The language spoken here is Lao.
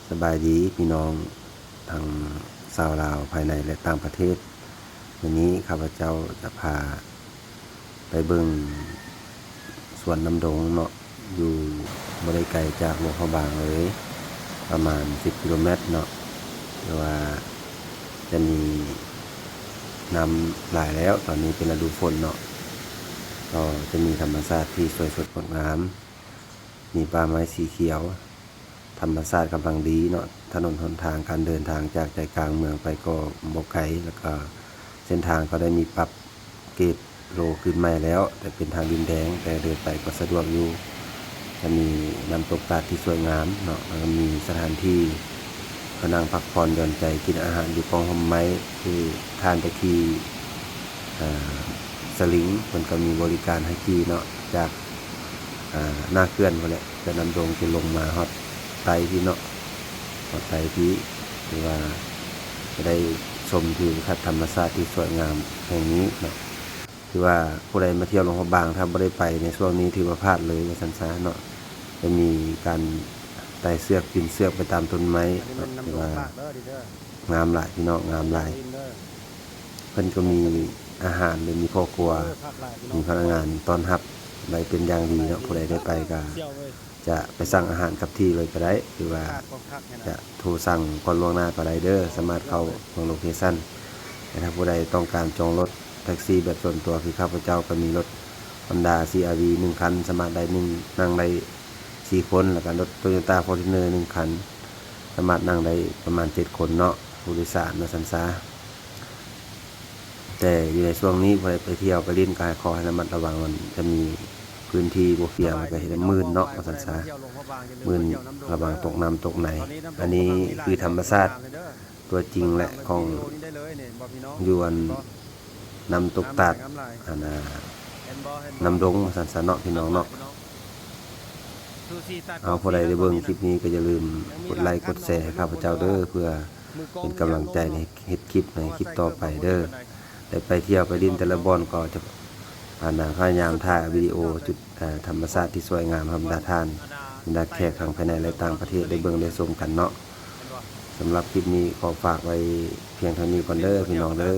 ສະບາຍດີພີ່ນ້ອງທັງຊາວລາວພາຍໃນ ແລະ ຕ່າງປະເທດ. ມື້ນີ້ຂ້າພະເຈົ້າຈະພາໄປເບິ່ງສວນນ້ຳດົງເນາະ, ຢູ່ບໍ່ໄດ້ໄກຈາກຫຼວງພະບາງເລີຍ, ປະມານສິບກິໂລແມັດເນາະ. ແຕ່ວ່າຈະມີນ້ຳຫຼາຍແລ້ວ, ຕອນນີ້ເປັນລະດູຝົນເນາະ, ກໍຈະມີທຳມະຊາດທີ່ສວຍສົດງົດງາມ, ມີປ່າໄມ້ສີຂຽວ. ທຳມະຊາດກຳລັງດີເນາະ, ຖະໜົນຫົນທາງ ການເດີນທາງຈາກໃຈກາງເມືອງໄປກໍບໍ່ໄກ, ແລ້ວກໍເສັ້ນທາງກໍໄດ້ມີປັບເກດໂລຂຶ້ນໃໝ່ແລ້ວ, ແຕ່ເປັນທາງດິນແດງ, ແຕ່ເດີນໄປກໍສະດວກຢູ່. ກໍມີນ້ຳຕົກຕາດທີ່ສວຍງາມເນາະ, ແລ້ວກໍມີສະຖານທີ່ ກໍນັ່ງພັກຜ່ອນຢ່ອນໃຈ ກິນອາຫານຢູ່ກ້ອງຮົ່ມໄມ້ ຄືທ່ານໄປຂີ່ ອ່າ ສະລິງ, ເພິ່ນກໍມີບໍລິການໃຫ້ຂີ່ເນາະ, ຈາກ ອ່າ ໜ້າເຂື່ອນພຸ້ນແຫຼະ, ເຂື່ອນນ້ຳດົງ ຈະລົງມາຮອດໃຕ້ພີ້ເນາະ, ຮອດໃຕ້ພີ້. ຖືວ່າຈະໄດ້ຊົມທິວທັດທຳມະຊາດທີ່ສວຍງາມແຫ່ງນີ້ເນາະ. ຖືວ່າຜູ້ໃດມາທ່ຽວຫຼວງພະບາງ ຖ້າບໍ່ໄດ້ໄປໃນຊ່ວງນີ້ ຖືວ່າພາດເລີຍວ່າຊັ້ນຊະເນາະ. ຈະມີການໄຕ່ເຊືອກ ປີນເຊືອກໄປຕາມຕົ້ນໄມ້ເນາະ, ຖືວ່າງາມຫຼາຍພີ່ນ້ອງ, ງາມຫຼາຍ. ເພິ່ນກໍມີອາຫານ ຫຼື ມີພໍ່ຄົວ ມີພະນັກງານຕ້ອນຮັບໄວ້ເປັນຢ່າງດີເນາະ. ຜູ້ໃດໄດ້ໄປກໍຈະໄປສັ່ງອາຫານກັບທີ່ເລີຍກໍໄດ້, ຖືວ່າຈະໂທສັ່ງກ່ອນລ່ວງໜ້າກໍໄດ້ເດີ, ສາມາດເຂົ້າເບິ່ງໂລເຄຊັນ. ແຕ່ຖ້າຜູ້ໃດຕ້ອງການຈອງລົດ ແທັກຊີແບບສ່ວນຕົວ ຄືຂ້າພະເຈົ້າກໍມີລົດ Honda ຊີ ອາຣ໌ ວີ ໜຶ່ງຄັນ, ສາມາດໄດ້ໜຶ່ງ ນັ່ງໄດ້ສີ່ຄົນ, ແລ້ວກໍລົດ Toyota Fortuner ໜຶ່ງຄັນ, ສາມາດນັ່ງໄດ້ປະມານເຈັດຄົນເນາະ, ຜູ້ໂດຍສານວ່າຊັ້ນຊະ. ແຕ່ຢູ່ໃນຊ່ວງນີ້ ຜູ້ໃດໄປທ່ຽວໄປຫຼິ້ນ ກໍໃຫ້ ຂໍໃຫ້ລະມັດລະວັງ, ມັນຈະມີພື້ນທີ່ບໍ່ພຽງ ແລ້ວກໍເຮັດໃຫ້ມື່ນເນາະ ວ່າຊັ້ນຊະ, ມື່ນລະວັງຕົກນ້ຳຕົກໃນ. ອັນນີ້ຄືທຳມະຊາດ ຕົວຈິງແຫຼະ ຂອງຢູ່ອັນນ້ຳຕົກຕາດ ອັນນ່າ ນ້ຳດົງວ່າຊັ້ນຊະເນາະ ພີ່ນ້ອງເນາະ. ເອົາ ຜູ້ໃດໄດ້ເບິ່ງຄລິບນີ້ກໍຢ່າລືມກົດໄລກົດແຊໃຫ້ຂ້າພະເຈົ້າເດີ ເພື່ອເປັນກຳລັງໃຈໃນເຮັດຄລິບໃນຄລິບຕໍ່ໄປເດີ. ໄດ້ໄປທ່ຽວໄປຫຼິ້ນແຕ່ລະບ່ອນກໍຈະ ອັນນ່າ ພະຍາຍາມຖ່າຍວິດີໂອຈຸດ ເອີ ທຳມະຊາດທີ່ສວຍງາມໃຫ້ບັນດາທ່ານ ບັນດາແຂກທັງພາຍໃນ ແລະ ຕ່າງປະເທດໄດ້ເບິ່ງໄດ້ຊົມກັນເນາະ. ສຳລັບຄລິບນີ້ຂໍຝາກໄວ້ພຽງເທົ່ານີ້ກ່ອນເດີ ພີ່ນ້ອງເດີ.